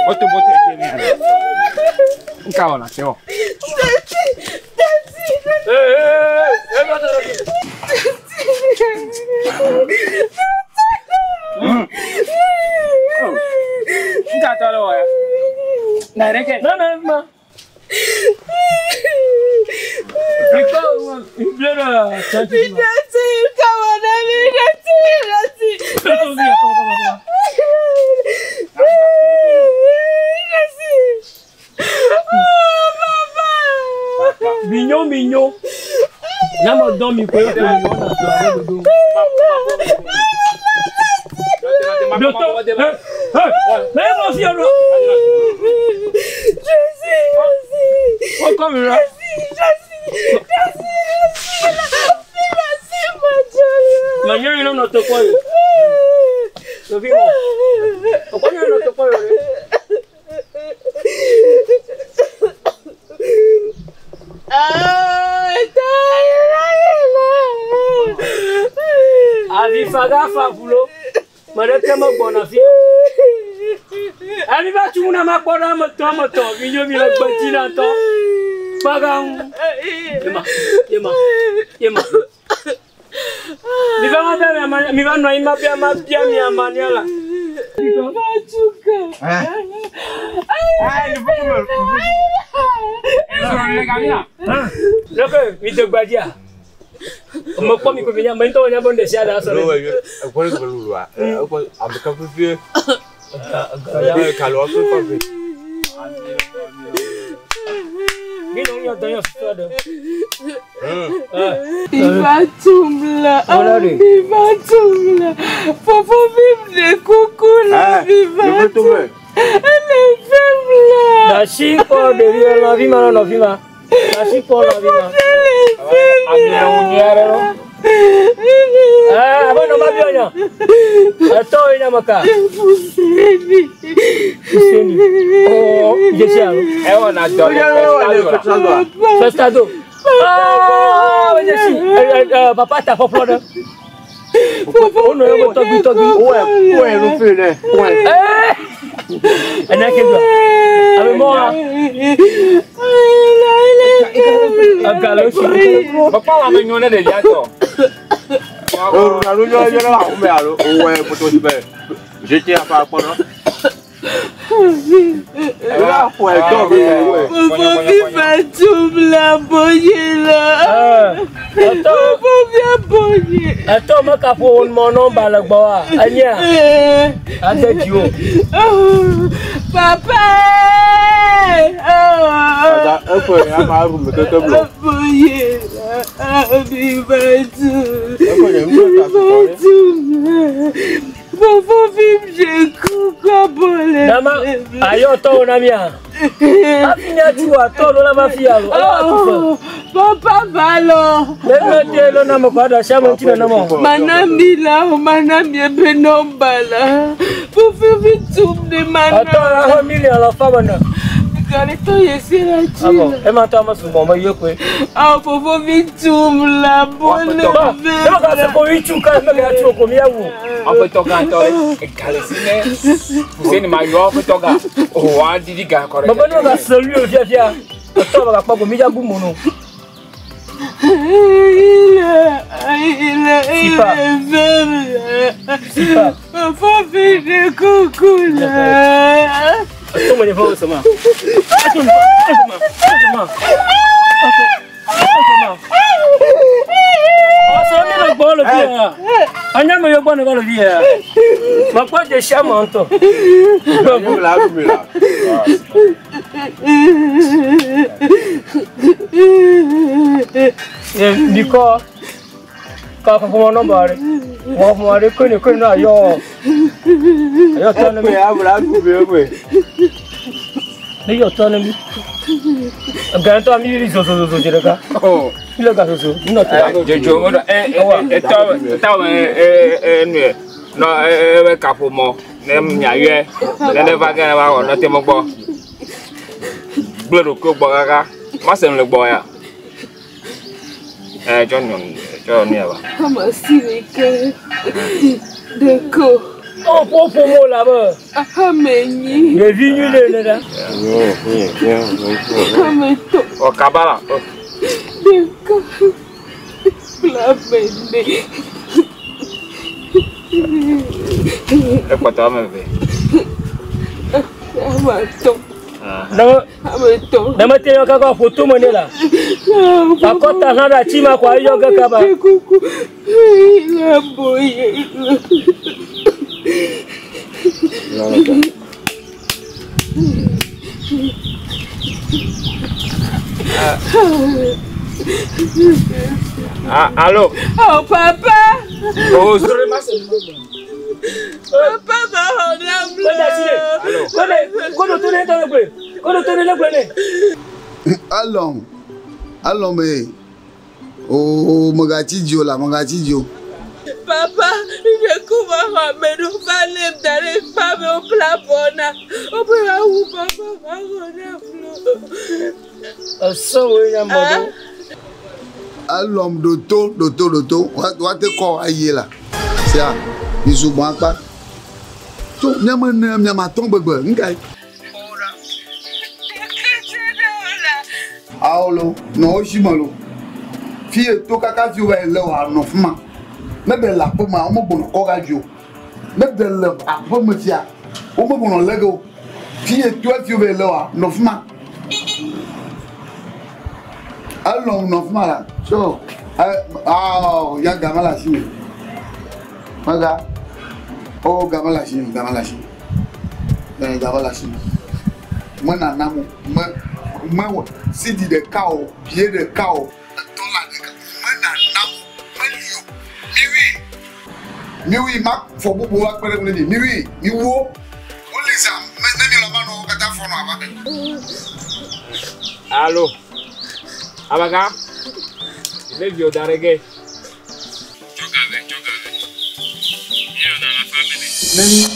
Boto boto eke mi ale. Nka wala te o. Nka tɔ le wɔ ya. Na reke. Non, non, non. Mignon, mignon. Nyama dɔn mi ko e ko Docteur, mais mon fils, Oh, comme là. Manyanya ino no tokwa yo. Sofi mo. Okonya no tokwa yo. Avifaga favulo. Mare ke mo gbona fi. Ami ba tu na ma gbona mo to mo to mi yo mi le gbe ti na to. Paga un. Yema, yema, yema. Mi va ma bia mi mi va no ima bia ma bia mi amania la. Lọ́kọ̀ mi tó gbajúmọ̀. Ọmọ pọ́ mi kò fi yá, mọ̀ nítorí wọn bọ́ ń dẹ̀ sí àdá sọ̀rọ̀. Mi nù ń yàn tán yàn fún ọdọ. Viva Olha. Viva Tumla. Fofo vive de kukula. Viva Tumla. Ele Dasi kɔ ɖevi lɔ fi ma nɔ fi ma. Dasi kɔ lɔ fi ma. Ɛɛ abe nɔ ma bi ɔnyɔ. Ɛtɔ yi nyame ka. Fuseni. Fuseni. Ɔ jesi alo. Ewa na dɔ le festado la. Festado. Aa jesi. Ɛ ɛ papa ta fɔflɔ dɛ. O nɔ yɛ ko tɔgbi tɔgbi. Ɛɛ. Ɛnɛ ke do. Abe mɔ wa. Agalo si. Papa wa me nyɔ ne ɖevia tɔ. Fofo viva Tumla boyela. Ɛɛ ɛtɔ. Fofo via boye. Ɛtɔ me kaƒo mɔ nɔmba le gbɔ wa. Enyia. Ade dziwò. Papa. Boyela. Viva Tumla. Fofo vive de kukula boyela. Dama ayɔ tɔwo na mia. Hafi míatu atɔ ɖo la va fia o. Eye wòatu fe. Papa valo. Ne mi te lo na me kɔ aɖe asi ame ŋuti nenema o. Manami la, manami ebe nombala. Fofo vive tumne Atɔ mana. la xɔ miliɔn le fa me ne. Galito yesi la Abɔ chila. ema tɔ ame sugbɔ me yie koe. Ah, fofo vive tumla bole. Bɔn ne ma ka se ko itsu ka ne ka tso ko miawu. Aƒetɔ gãtɔ egale si ne Fuseni ma yɔ aƒetɔ gã. O wa didi ga kɔ ɖe. Bɔbɔ ne ma ka se lui o fiafia. Atɔ ma ka kpɔ ko mi dza bu mo no. Ila, ila, Sipa. ila, Sipa. Fofo vive kukula. Atɔ me nye fɔ sɔma. Atɔ me sɔma. Atɔ ma. Atɔ ma. Ɔsɔ mi le gbɔ le fi ya. Anya me yɔ gbɔ ne va le fi ya. Makpɔ dzesi ame ŋutɔ. Bikɔ ka fɔfɔ nɔmba ɖe. Wɔfɔ ɖe kone kone na yɔ. Ayɔ tɔ ne mi. Ne yɔ tɔ ne mi. Gãtɔ mi yi zozozozo dzi ɖeka. Mi le ga zozo. Mi nɔ te. Dzodzo mo dɔ e e etɔ etɔ me e e nu yɛ nɔ e e be kaƒomɔ ne miayɔe ne ne va ge ne va wɔ nɔte mo gbɔ. Gblẽ ɖokuiwò gbɔ kaka ma se nu le gbɔ ya. Ɛ tsɔ nyɔ tsɔ nu ya va. Amasirike. Deko. O ƒoƒo mo la be. Ame enyi. Ɖevi nyui ɖe ne ɖa. Ame etɔ̃. Ɔ kaba la. Ɖeka kple ame ene. Ekpɔtɔ ame eve. Ame atɔ̃. Ne Ame etɔ̃. ne mete yɔ kaka ƒo tome nɛ la. Akɔta hã ɖe ati ma ko ayɔ ge kaba. Kuku. Le boye. Ah, allo. Oh papa. Oh, zoro ma se. Papa ma xɔ nam Kó da si le. Allo. Kó de kó do to ne tɔ ne gblɔe. Kó do to ne ne gblɔe ne. Elɔm elɔm ee o megatsi dzi o la megatsi dzi o. Papa, nye ku ma xɔ ame ɖo va lém da ɖe kpa me wobla abɔ na. Wobe yewoawu papa ma xɔ nam lo. Ese woe nye ame ɖewo. Elɔm ɖoto ɖoto ɖoto woate kɔ ayi la sia mi sugbɔ akpa tso miame ene miame atɔ̃ gbegbe nuka ye. Awo lo nɔ wo si me lo fi ye to kaka fi wo va yi le o anɔ fi ma ne ɖe le aƒe mea womegbɔnɔ kɔ ga dzi o ne ɖe le aƒe me fia womegbɔnɔ le ge o fi ye to fi wo va yi le oa nɔ fi ma elɔm nɔ fi ma la so ɛ awɔ ya game le asi me mega o game le asi me game le asi me ɛ game le asi me me nanam o me me wɔ sidi ɖeka o bie ɖeka o dɔla ɖeka me nanam o meli o miwui miwui ma fɔ bubu va kpe ɖe ŋu ne mi miwui miwo wole zã me ne mi le ma nɔ wo katã fɔ nɔ ava me. Allo. Abaga. Le vieux d'arrêt. Neni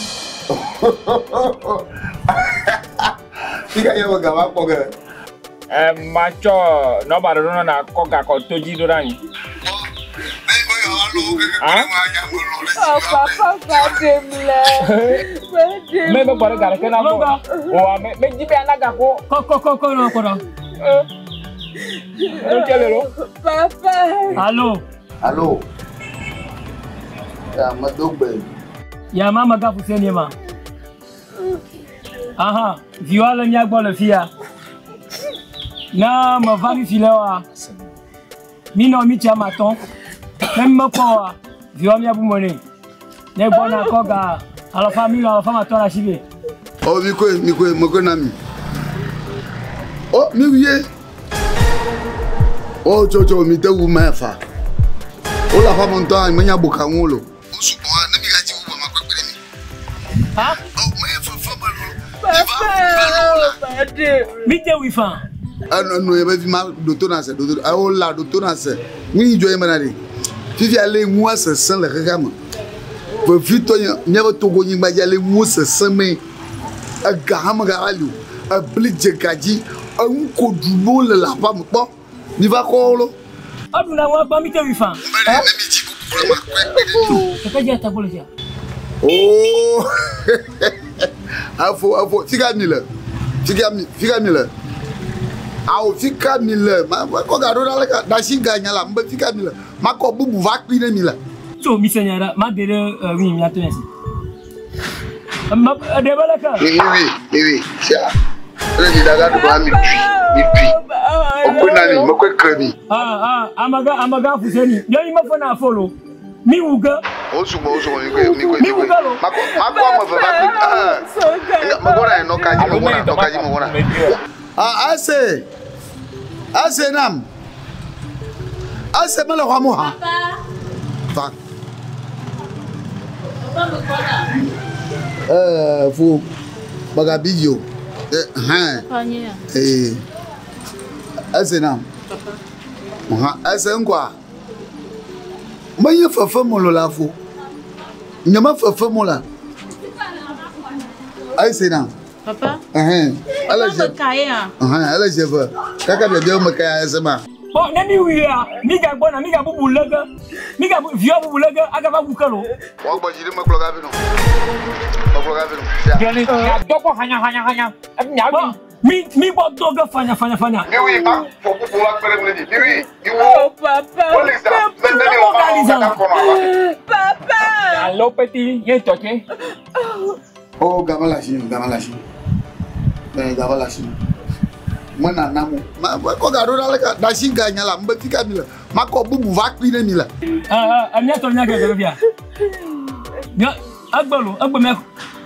fika ye me gava kpɔ ge. Ɛ matsɔ nɔba ɖe ɖo na kɔ gakɔ to dzi ɖo ɖe anyi. Ah? Oh papa va ɖem le. Va ɖem. Me me gbɔ ɖe ga ɖeke na gbɔ. O me me dzi be ana gakɔ. Kɔ kɔ kɔ kɔ nɔ kɔ ɖɔ. Enu tse le lo. Papa. Allo. Alo. Ya medo gbe. Ya ma mega fuse ne ma. Aha, viwa le mía gbɔ le fia. Na me va fifi le wa. Mi nɔ mi tsi ame atɔ̃. Ne mi mekpɔ oa, viwa mía bu me nɛ. Ne gbɔna kɔ ga alafa mi alafa ma tɔ ɖe asi vɛ. Oh mi koe mi koe me koe na mi. Oh mi wie. Oh tso tso mi te wu me fa. O la fa mo ntɔ anyi menya boka ŋu lo. O sugbɔ wa ne mi ka dzi wu ba ma kpe kpe ɖe mi. Ha? Oh me ye fefe me lo. Mi va mi va lo la. Va ɖem. Mi te wui fã. Enu enu ye be fi ma ɖoto na se ɖoto awo la ɖoto na se. Nu yi dzɔ ye me na ɖe. Fifia le ŋua sesẽ le xexea me. Vevitɔ nye míaƒe Togo nyigba dzi ale ŋuwo sesẽ me. Ega hã megava li o. Ebli dze ga dzi. Enu ko ɖum wole le aƒea me kpɔ. Mi va kɔ wo lo. Eɖuna ŋua gbã mi te wui fã. Be ɖe ne mi dzi bubu le ma kpe kpe ɖe mi. Keke dzi atagbɔ le fia. Oh afo afo fika mi le fika mi fika mi le awo fika mi le ma ma kɔ ga ɖo ɖa le ka ɖe asi ga nya la mbe fika mi le ma kɔ bubu va kpi ne mi le. Tso mi se nya ɖe ma de ɖe ɛ mía to nya si. Ma ɖe be leke. Mi mi wi mi wi sia ele mi daga ɖu ba mi dui mi dui ɔkɔe na mi mekɔe kle mi. Ah ah amega amega fuse ni. Yɔ yi me fɔ na afɔ lo. Mi wu ge. O sugbɔ o sugbɔ mi koe mi koe mi koe ma kɔ ma kɔ ame eve va kpi ɛɛ me gbɔna nɔ ka dzi me gbɔna nɔ ka dzi me gbɔna. Ah ase ase nam ase mele xɔ mo hã. Va. Ɛɛ fo bagabi dzi o ɛ hɛn ee ese nam hã ese ŋkɔa menye fefe mo lo la fo nye me fefe mo la ese nam Papa, ɛhɛn ele papa dze me ka ye ah. ɛhɛn ele dze ve kaka biabia me ka ya ese ma. Kpɔ ne mi wuia, mi ga gbɔna, mi ga bubu lé ge. Mi ga bu viɔ bubu lé ge agava wu ke lo. Wọ́n gbọ́ jí dé mẹ́kúlọ́ gáfínù. Mẹ́kúlọ́ gáfínù. Gblɔ ni mia dɔ kɔ hanya hanya hanya. Ebi mia Kpɔ wi. mi mi gbɔ dɔ ge fanya fanya fanya. Mi wi ma fɔ bubu wa kpɛrɛ mu ne di. Mi wi iwo. Oh, papa. Wọ́n lè sà. Mẹ́tẹ́ ni wọ́n máa ń kàkà kɔnɔ àwa. Papa. Alo peti ye tɔ tse. Oh, gama la si, gama la si. Eh, gama la si. Mwen na namu. Ma ko ga ro la ka da si ga nya la, mbe fika mi la. Ma ko bubu va kpi ne mi la. Ɛ ɛ mia tɔ mia gɛgɛ fia. Mia egbe lo egbe mia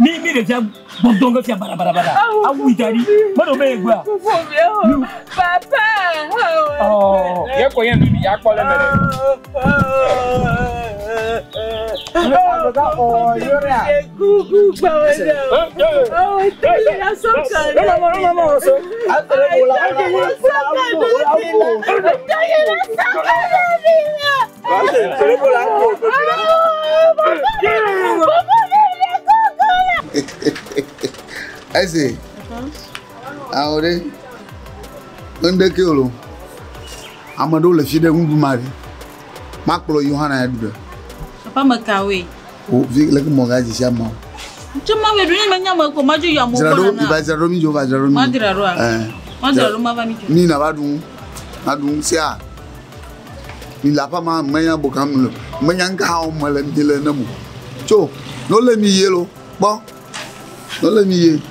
mi mi ɖevia gbɔ dɔ ge fia bada bada bada. Awu da ɖi. Meɖo be yegbea. Papa. Ɔ. Ye ko ye nu ya kpɔ le me ɖe. Ese. Awore. Nde ke olo. Amado le fi de ndu mari. Ma kplo Yohana ya du. Papa mekawe. O vi le ko mo ga ji sha mo. Tso ma we du ni menya me ko ma ju ya mo Zra ko do na. iba zra do mi jo va zra do mi. Ma dira ro a. Eh. Ma dira ro ma va mi jo. Mi na va du. Na du sia. Mi la pa ma menya bo kam lo. Menya nka o mo le mi le na mo. Tso, no le mi ye lo. Bo. No le mi ye.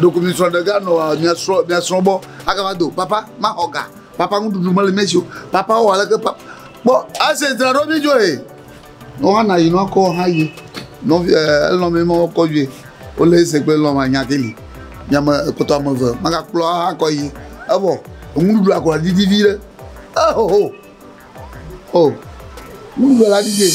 Donc mi sro de ga no mi sro mi sro bo aka va do papa ma hoga. Papa ndudu mo le mesio. Papa o ala ke papa. Bo, a se zra do mi jo e. No ha na yi no ko ha yi. No eh no mi mo ko ju. O le se pe lo ma nya keli. Nya me koto me ve. Ma ka kplo ha ko yi. Ebo, ndudu akora didi vi le. Oh oh. Oh. Ndudu la didi.